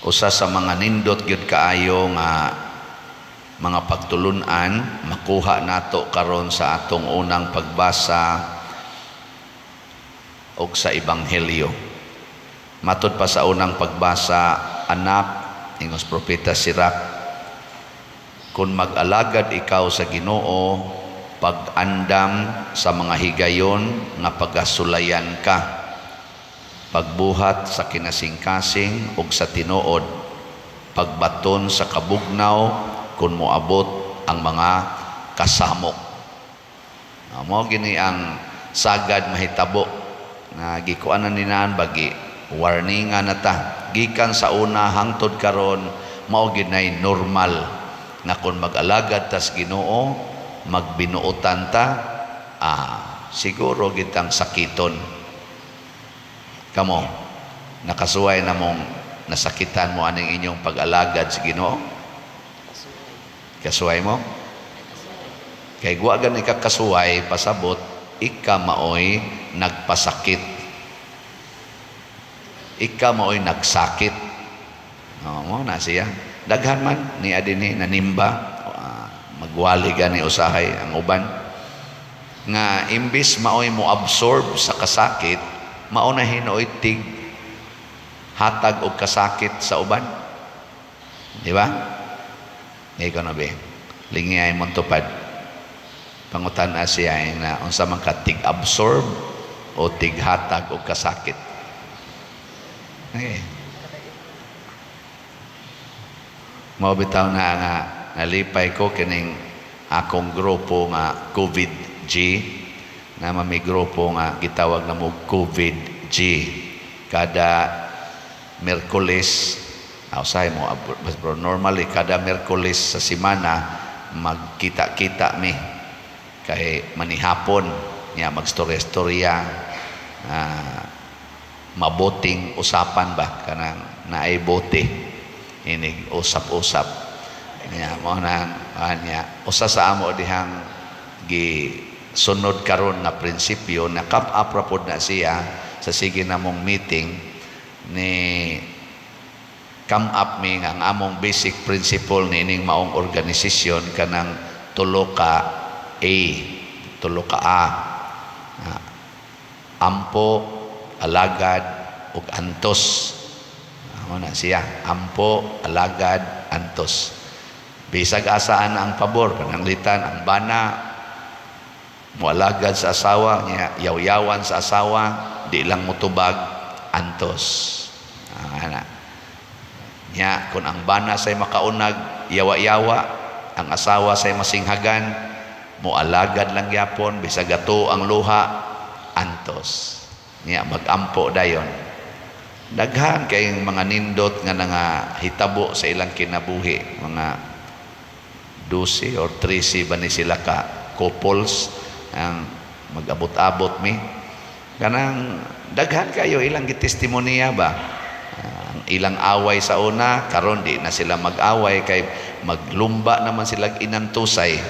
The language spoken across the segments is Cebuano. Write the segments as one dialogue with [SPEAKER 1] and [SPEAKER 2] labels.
[SPEAKER 1] Usa sa mga nindot gyud kaayo nga mga pagtulunan makuha nato karon sa atong unang pagbasa og sa Ebanghelyo. Matod pa sa unang pagbasa, "Anak," ingos Propeta Sirach, "kung mag-alagad ikaw sa Ginoo, pag-andam sa mga higayon nga pagasulayan ka, pagbuhat sa kinasingkasing ug sa tinuod, pagbaton sa kabugnaw kung moabot ang mga kasamok." Mao gini ang sagad mahitabo na gikuan na ninaan bagi warningan na ta gikan sa una hangtod karon. Mao ginay normal na kung mag-alagad tas Ginoo, magbinuotan ta, siguro gitang sakiton. Kamo, nakasuway na mong nasakitan mo aning inyong pag-alagad sa Ginoo? Kasuway mo? Kay guwa gani ka kasuway, pasabot ika maoy nagpasakit, ika maoy nagsakit. No, mo na siya. Daghan man ni adini nanimba, magwali gani usahay ang uban nga imbis maoy mo absorb sa kasakit, mao na hinuoy tig hatag og kasakit sa uban, di ba? Ikaw na be, lingiyay mong tupad, pangutan na siya na unsa man ka, tig absorb o tig hatag og kasakit? Okay. Mao bitaw na nga nalipay ko kining akong grupo nga COVID G, na may grupo nga gitawag na mo COVID G. Kada Merkules, usahay mo bro, normally kada Merkules sa semana magkita-kita mi kay manihapon niya, magstorya-storya, mabuting usapan ba, kanang naay bote, inig usap-usap niya. Mo na niya, usa sa amo dihang gi sunod karon nga prinsipyo na come up ra pod na siya sa sige namong meeting ni come up mi nga ang among basic principle ni ining maong organisasyon kanang tulo ka A, tulo ka A. Ampo, alagad ug antos. Amo na siya, ampo, alagad, antos. Bisag asaan ang pabor, pananglitan ang bana moalagad sa asawa niya, yaw-yawan sa asawa, di lang motubag, antos. Ana. Nya kung ang bana say makaunag yawa-yawa, ang asawa say masinghagan, moalagad lang gyapon bisag gato ang luha, antos. Nya magampo dayon. Daghan kayong mga nindot nga nangahitabo sa ilang kinabuhi, mga 12 or 13 ba ni sila ka couples ang mag-abot-abot mi. Kanang daghan kayo ilang gitestimonya ba. Ang ilang away sa una, karon di na sila mag-away kay maglumba naman sila inantusay.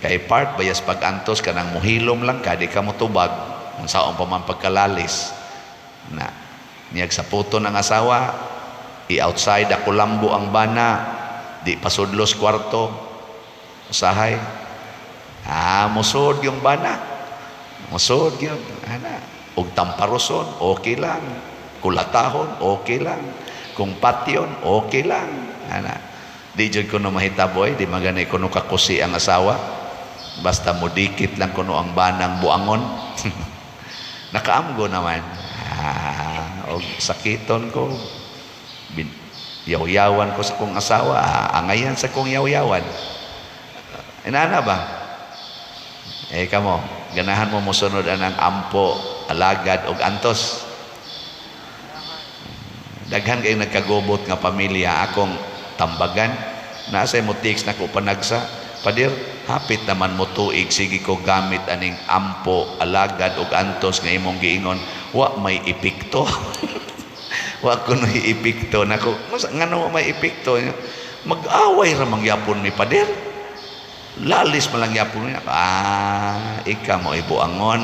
[SPEAKER 1] Kay part bayas pag-antos kanang muhilom lang ka, di ka motubag unsaon pa man pagkalalis na niyag sa puto ng asawa, i-outside ako lambo ang bana, di pasudlos kwarto usahay, musod yung bana, musod yun ana, og tamparoson okay lang, kulatahon okay lang, kung patyon okay lang ana. Di jud kuno mahitabo eh, di magani kuno kakusi ang asawa, basta mudikit lang kuno ang banang buangon. Nakaamgo naman, og sakiton ko, yaw-yawan ko sa kong asawa, angayan sa kong yaw-yawan. Inana ba? Eh kamo, ganahan mo mosunod anang ampo, alagad og antos? Daghan kay nagkagubot nga pamilya akong tambagan. Nasa mo text na ko panagsa, "Padir, hapit naman mo tuig, sige ko gamit aning ampo, alagad og antos nga imong giingon, wa may epekto. Wa ko no epekto." Nako, mas ngano wa may epekto? "Mag-away ra mangyapon mi, pader. Lalis man lang yapon mi." "Ah, ika mo ibuangon.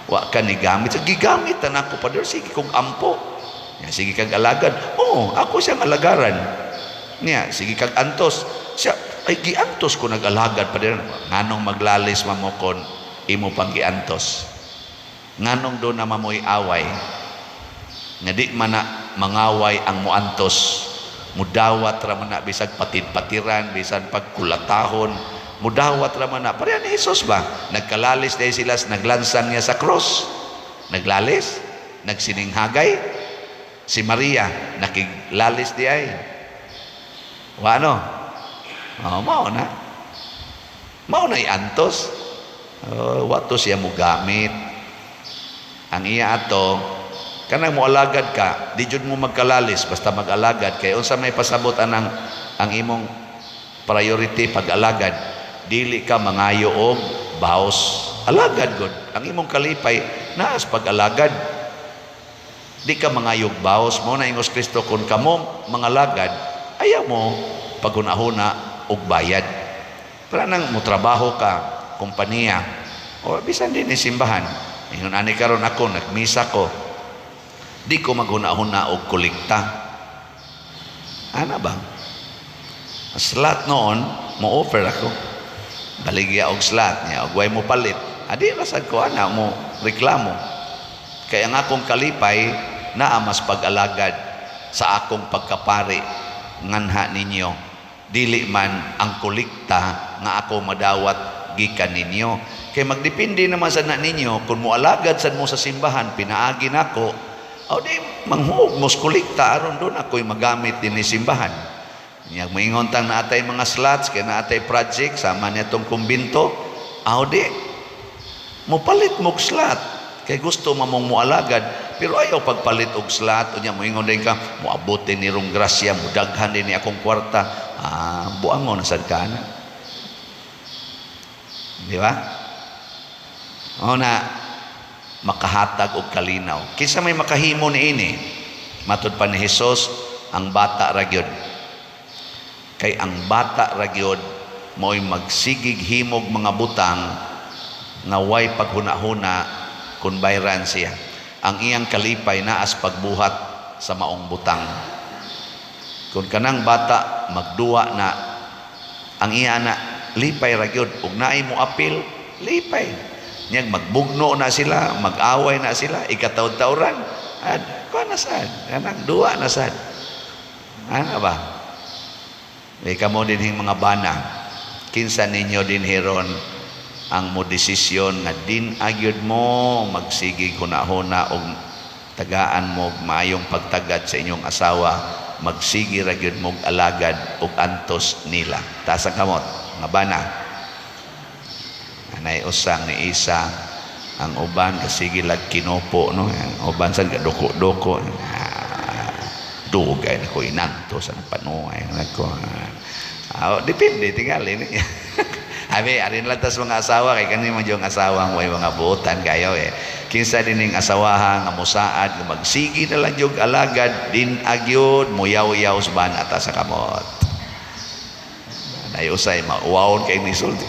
[SPEAKER 1] Wa ka ni gamit." "Gigamit na nako, pader, sige kog ampo." "Ya, sige kag alagad." Oo, ako siyang alagaran. Niya, sige kag antos. Siya, ay giantos ko nag-alagad pa din. Nganong maglalis man mo kon imo pang giantos? Nganong do na mamoy away? Nga di man na mangaway ang muantos. Mudawat ra man na bisag patid-patiran, bisan pagkulatahon, mudawat ra man na. Pareha ni Jesus ba? Nagkalalis dahil sila, naglansang niya sa cross. Naglalis? Nagsininghagay? Si Maria, nakiglalis di ay. Wa no? Oh, mao na. Mao na antos. Oh, wa to siya mogamit. Ang iya ato, kanang moalagad ka, di jud mo magkalalis basta mag-alagad kay unsa may pasabot anang ang imong priority pag-alagad, dili ka mangayo og baos. Alagad gud. Ang imong kalipay naas pag-alagad. Di ka mangayog baos mo na ingos Kristo, kung kamo mangalagad, ayaw mo paghunahuna og bayad. Para nang mo trabaho ka, kompanya, o bisan din ni simbahan. Ingon ani karon ako nagmisa ko. Di ko maghuna-huna og kolekta. Ana ba? Slot noon, mo offer ako. Baligya og slot niya, og way mo palit. Adi ra sad ko ana mo reklamo. Kaya ang akong kalipay naa mas pag-alagad sa akong pagkapari nganha ninyo. Dili man ang kolekta nga ako madawat gikan ninyo. Kay magdepende naman sa na ninyo kung moalagad sad mo sa simbahan pinaagi nako, o di manghuog mos kolekta aron doon ako'y magamit din ni simbahan. Nya moingon tang naatay mga slots kay naatay project sama niya kumbinto, aw di mopalit mo og slot kay gusto mamong moalagad, pero ayaw pagpalit og slot. Unya moingon din ka, moabot din ni rong grasya, mudaghan din ni akong kwarta. Ah, buangon na sad ka na, di ba? O na makahatag og kalinaw. Kinsa may makahimo niini? Matud pa ni Hesus, ang bata ra gyud, kay ang bata ra gyud mo'y magsigig himog mga butang nga way paghuna-huna kung bayran siya. Ang iyang kalipay naas pagbuhat sa maong butang. Kung kanang bata magduwa na, ang iya na lipay ra gyud, ug naay mo apil, lipay. Nyag magbugno na sila, mag-away na sila, ikataod-tawran. Ad, kuha na sad, kanang duwa na sad. Ano ba? May kamo dinhing mga bana. Kinsa ninyo din hiron ang mo desisyon nga din agyod mo magsigig huna-huna og tagaan mo og maayong pagtagad sa inyong asawa, magsigi ra gyud mo og alagad og antos nila? Taas ang kamot, mga bana. Anay usang ni isa, ang uban kasigi lag kinopo, no? Ang uban sa duko-duko. Ah, dugay na ko inanto sa panuay nako. Ah, depende tingali ni. Abi, arin lang tas mga asawa kay kani man yung asawa mo ay mga buotan kayo eh. Kinsa din ning asawaha nga musaad nga magsigi na lang yung alagad din agyod muyaw-yaw sa bana ta sa kamot? Nay usay mauwawon kay nisulti.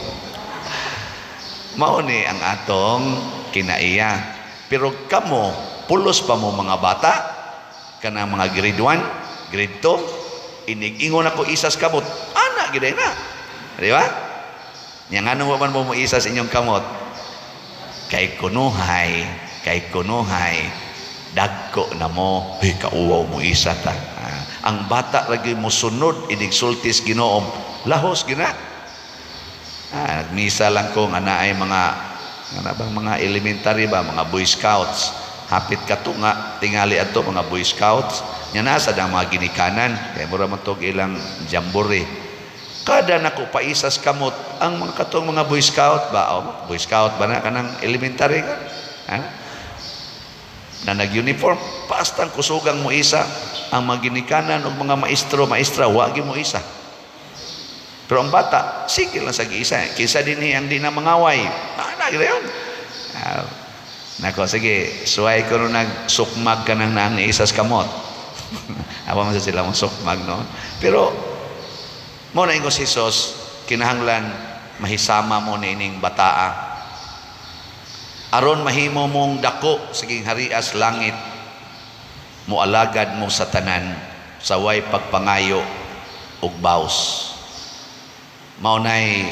[SPEAKER 1] Mao ni ang atong kinaiya. Pero kamo, pulos pa mo mga bata, kanang mga grade 1, grade 2, inig-ingon ako isas kamot, ana gid na. Di ba? Nya ngano man mo isas inyong kamot? Kay kunuhay, dagko na mo, hey, kauwaw mo isa ta. Ah, ang bata lagi mo sunod inig sultis Ginoo, lahos gina. Ah, nagmisa lang ko nga naay mga nga bang mga elementary ba, mga Boy Scouts. Hapit katunga tingali adto mga Boy Scouts. Nya nasa ang mga ginikanan kay mura man tog ilang jamboree. Kada nako paisas kamot ang mga katong mga Boy Scout ba, oh, Boy Scout ba na kanang elementary ka? Ha? Na nag-uniform, pastang kusugang mo isa ang mga ginikanan og mga maestro, maestra, wa gyud mo isa. Pero ang bata, sige lang sa giisa. Kinsa din ang di na mangaway. Ah, na yun. Ah, nako, sige, suway ko nung nagsukmag ka ng nang isas kamot. Awa man sa sila mong sukmag, no? Pero, mo na ingon si Jesus, kinahanglan mahisama mo ni ining bataa. Aron mahimo mong dako sa harias langit, mo alagad mo sa tanan. Sa way pagpangayo og baws. Mao nay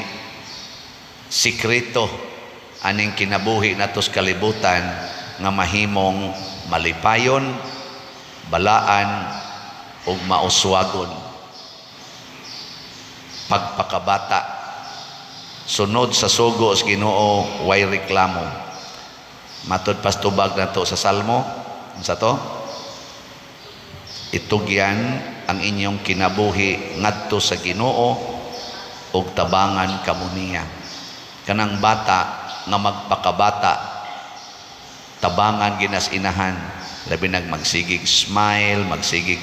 [SPEAKER 1] sikreto aning kinabuhi nato sa kalibutan nga mahimong malipayon, balaan ug mauswagon. Pagpakabata, sunod sa sugo sa Ginoo, way reklamo. Matod pas tubag nato sa Salmo, unsa to? Itugyan ang inyong kinabuhi ngadto sa Ginoo ug tabangan kamo niya. Kanang bata nga magpakabata, tabangan ginas inahan, labi nag magsigig smile, magsigig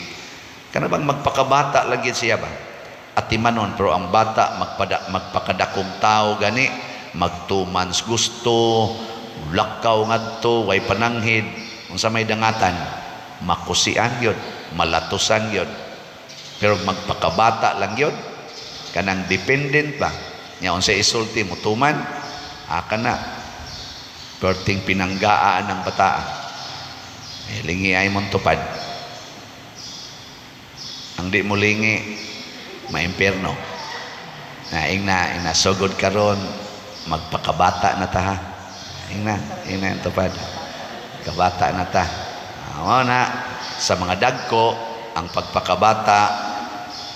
[SPEAKER 1] kana bang magpakabata lagi siya ba? Atimanon, pero ang bata magpakadakong tao gani, mag 2 months gusto, lakaw ngadto, way pananghid, unsa may dangatan, makusian gyud, malatusan gyud. Pero magpakabata lang gyud, kanang dependent ba? Nya unsa isulti mo tuman, aka na. Perting pinanggaan ng bataa. Eh, lingi ay mong tupad. Ang di mo lingi, maimpierno. Na ingna, ingna sugod karon, magpakabata na ta ha. Ingna, ingna ang tupad. Kabata na ta. Mao na sa mga dagko ang pagpakabata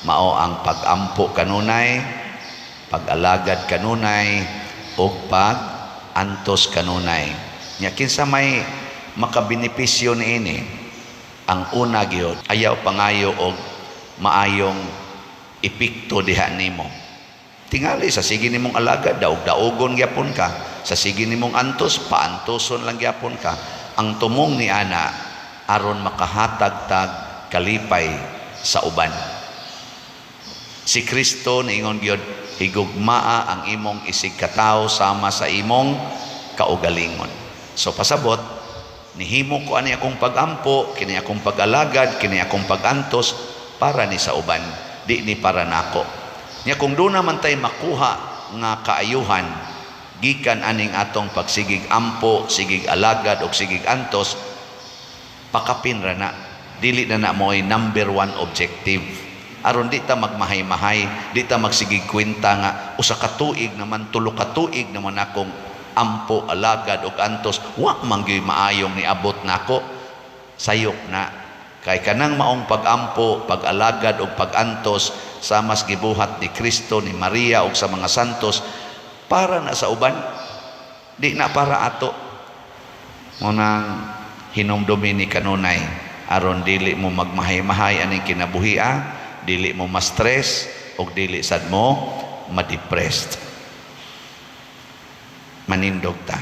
[SPEAKER 1] mao ang pag-ampo kanunay, pag-alagad kanunay ug pag-antos kanunay. Nya kinsa may makabenepisyo niini? Ang una gyud, ayaw pangayo og maayong epekto diha nimo. Tingali sa sige nimong alagad, daog-daogon gyapon ka. Sa sige nimong antos, paantoson lang gyapon ka. Ang tumong ni ana aron makahatag tag kalipay sa uban. Si Kristo niingon gyud, higugmaa ang imong isig katawo sama sa imong kaugalingon. So pasabot, nihimo ko ani akong pagampo, kini akong pag-alagad, kini akong pag-antos para ni sa uban, di ni para nako. Nya kung doon naman tay makuha nga kaayuhan gikan aning atong pagsigig ampo, sigig alagad og sigig antos, pakapin ra na. Dili na na mo'y number one objective. Aron di ta magmahay-mahay, di ta magsigig kwenta nga usa ka tuig naman, tulo ka tuig naman akong ampo, alagad og antos, wa man gyud maayong niabot nako. Sayop na. Kay kanang maong pag-ampo, pag-alagad og pag-antos sa mas gibuhat ni Kristo, ni Maria ug sa mga santos para na sa uban, di na para ato. Mao nang hinumdumi ni kanunay aron dili mo magmahay-mahay aning kinabuhia, dili mo ma-stress ug dili sad mo ma-depressed. Manindog ta.